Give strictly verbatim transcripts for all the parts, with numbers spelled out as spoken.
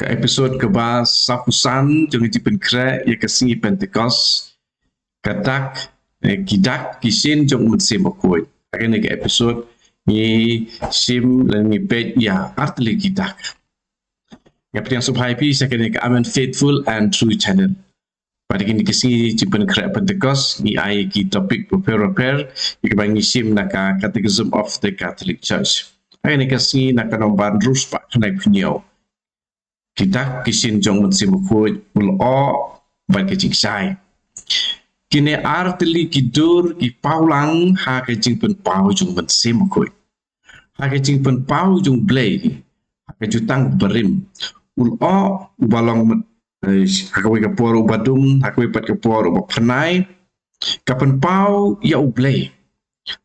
Ka episode kaba saphew san jong ka jingpynkhreh ïa ka sngi Pentekost. Ka dak, eh, ki dak ki shin jong u Mynsiem Bakhuid. Ha kane ka episode ngi shim lane ngi peit ïa artylli ki dak. Nga pdiang sngewbha ïa phi sha kane ka Amen Faithful and True Channel. Bad ha kine ki sngi jingpynkhreh Pentekost ngi ai ki topic bapher bapher ïa kaba ngi shim na ka Catechism of the Catholic Church. Ha kane ka sngi na ka nombar hynriew spah khyndai phew hynñiew. Ki dak ki shin jong u Mynsiem Bakhuid, u lyoh bad ka jingshai. Kine artylli ki dur ki paw lang ha ka jingpynpaw jong u Mynsiem Bakhuid. Ha ka jingpynpaw jong u Blei ha ka jutang barim. U lyoh uba long, eh, ha kawei ka por uba dum, ha kawei pat ka por uba phyrnai. Ka pynpaw ïa u Blei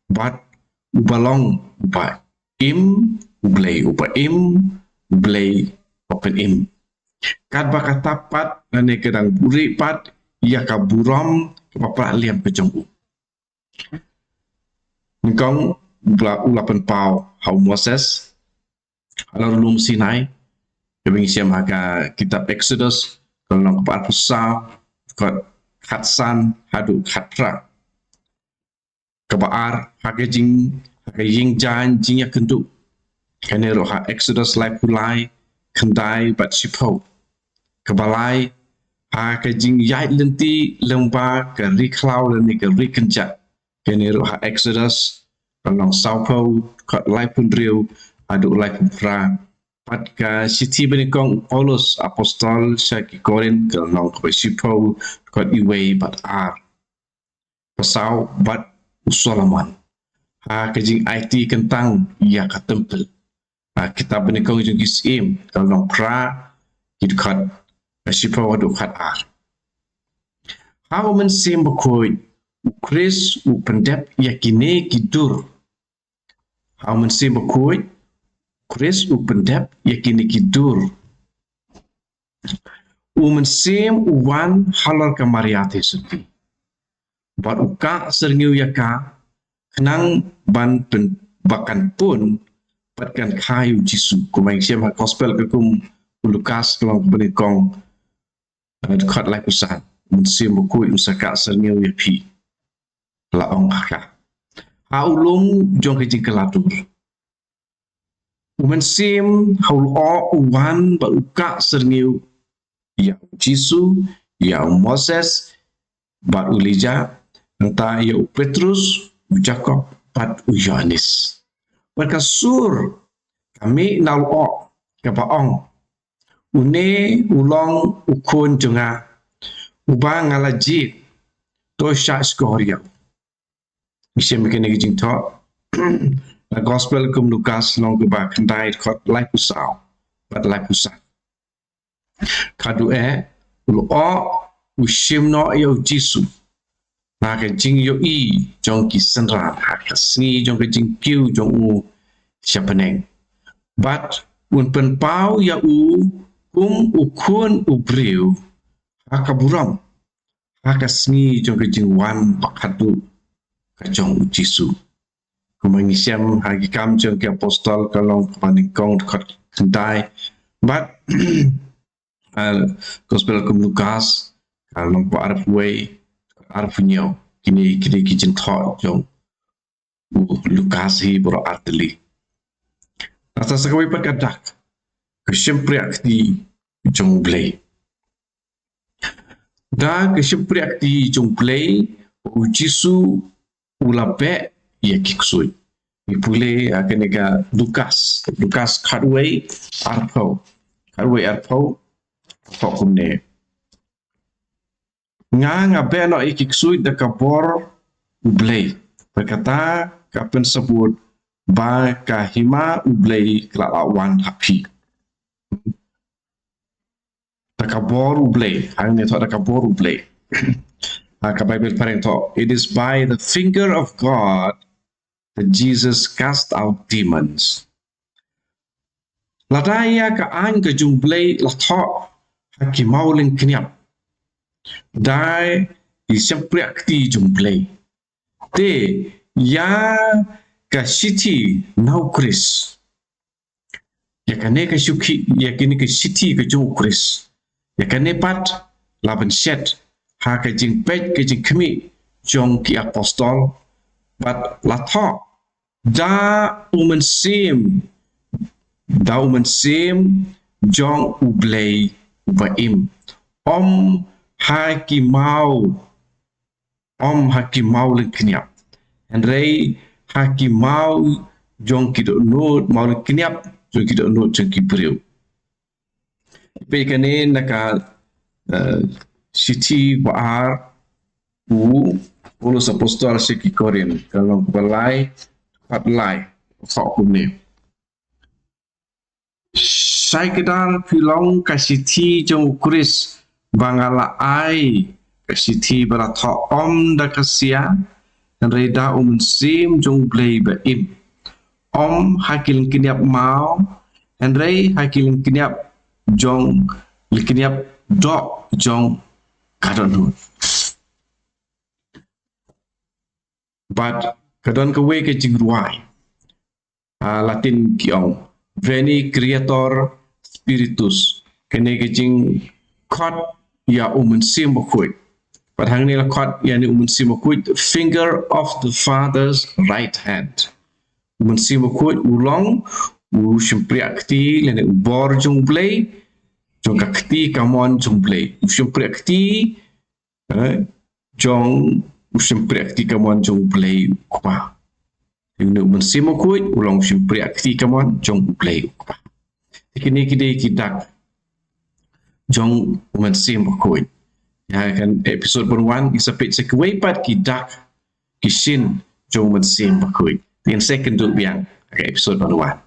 bad uba long uba im, u Blei uba im, u Blei uba pynim. Katba kata pat lane ka dang buhrieh pat ïa ka burom kaba pynlong ka jong u. Nyngkong u la, u la pynpaw ha u Moses halor u lum Sinai, kaba ngi shem ha ka kitab Exodus, ka lynnong kaba arphew saw, dkhot khatsan haduh khatphra. Kaba ar, ha ka jing, ha ka ïing jaiñ jingïakynduh. Kane ruh ha Exodus laiphew lai, khyndai bad shiphew. Kaba lai, ha ka jingïaid lynti lyngba ka ri khlaw lane ka ri kynjat. Kane ruh ha Exodus, ka lynnong sawphew, dkhot laiphew hynriew haduh laiphew phra. Bad ka shithi banyngkong u Paulus apostol sha ki Korinth, ka lynnong kaba shiphew, dkhot iwei bad ar. Ba saw bad u Solomon ha ka jingaiti kyntang ïa ka templ. Ha kitab banyngkong jong ki Syiem, ka lynnong phra, ki dkhot shiphew haduh khatar. Ha u Mynsiem Bakhuid, u Khrist u pyndep ïa kine ki dur. Ha u Mynsiem Bakhuid, u Khrist u pyndep ïa kine ki dur. U Mynsiem u wan halor ka Maria Theisotti. Bad u kah syrngiew ïa ka, khnang ban pyn-, ba kan pun, bad kan kha ïa u Jisu. Kumba ngi shem ha Gospel katkum u Lukas ka lynnong banyngkong, eh, dkhot laiphew san. U Mynsiem Bakhuid un sa kah syrngiew ïa phi. La ong ha ka. Ha u lum jong ka jingkylla dur. U Mynsiem ha u lyoh u wan bad u kah syrngiew ïa u Jisu, ïa u Moses, bad u Elijah, nangta ïa u Petrus, u Jakob, bad u Ïohannes. Bad ka sur ka mih na u lyoh kaba ong, une u long u Khun jong nga, uba nga la jied, to shah shkor ïa u. Ngi shem ïa kane ka jingthoh na Gospel kum u Lukas lynnong kaba khyndai dkhot laiphew saw bad laiphew san. Ka duh eh, u lyoh u shim noh ïa u Jisu na ka jingïohi jong ki synran ha ka sngi jong ka jingkiew jong u sha bneng. Bad un pynpaw ïa u kum u Khun u briew ha ka burom, ha ka sngi jong ka jingwan ba khadduh ka jong u Jisu. Kumba ngi shem ha ki Kam jong ki Apostol ka lynnong kaba nyngkong dkhot khyndai. Bad, ah, Gospel kum u Lukas ka lynnong kaba arphew wei, arphew hynñiew. Kine, kine ki jingthoh jong u Lukas hi baroh artylli. Nangta sa kawei pat ka dak, ka shympriah kti jong u Blei. Da ka shympriah kti jong u Blei, u Jisu u la beh ïa ki ksuid. Ngi pule ha kane ka Lukas, Lukas khatwei arphew. Khatwei arphew, arphew kumne. Nga, nga beh noh ïa ki ksuid da ka bor u Blei. Bad kata ka pynsabut ba ka hima u Blei ka la wan ha phi. Da ka bor u Blei, hangne thoh da ka bor u Blei. Ha ka Baibl phareng thoh, "It is by the finger of God that Jesus cast out demons." Lada ïa ka aiñ ka jong u Blei la thoh ha ki mawlyngkniap, da i shympriah kti jong u Blei. Te ïa ka shithi na u Khrist, ïa kane ka shuki, ïa kane ka shithi ka jong u Khrist. Ïa kane pat la ban shet ha ka jingpeit ka jingkhmih jong ki apostol, bad la thoh da u Mynsiem, da u Mynsiem jong U Blei uba im. Ym ha ki maw, ym ha ki maw lyngkniap, hynrei ha ki maw jong ki dohnud, maw lyngkniap jong ki dohnud jong ki briew. Peit kane na ka, eh, shithi ba ar u Paulus apostol sha ki Korinth, ka lynnong ba lai, dkhot lai, thoh kumne: Shaikdar phi long ka shithi jong u Khrist ba nga la ai, ka shithi ba la thoh ym da ka sia, hynrei da u Mynsiem jong U Blei ba im. Ym ha ki lyngkniap maw, hynrei ha ki lyngkniap jong, lyngkniap doh jong ka dohnud. Bad ka don kawei ka jingrwai, ha Latin ki ong, Veni Creator Spiritus. Kane ka jingkhot ïa u Mynsiem Bakhuid. Bad hangne la khot ïa une u Mynsiem Bakhuid, finger of the Father's right hand. U Mynsiem Bakhuid u long u shympriahkti lane u bor jong U Blei, jong ka kti kamon jong U Blei. U shympriahkti, eh, jong, u shympriahkti kamon jong U Blei u Kpa. Une u Mynsiem Bakhuid u long u shympriahkti kamon jong U Blei u Kpa. Te kine ki dei ki dak jong u Mynsiem Bakhuid. Ïa ka episode ban wan ngi sa peit sa kiwei pat ki dak ki shin jong u Mynsiem Bakhuid. Te ngin sa ïakynduh biang ha ka episode ban wan.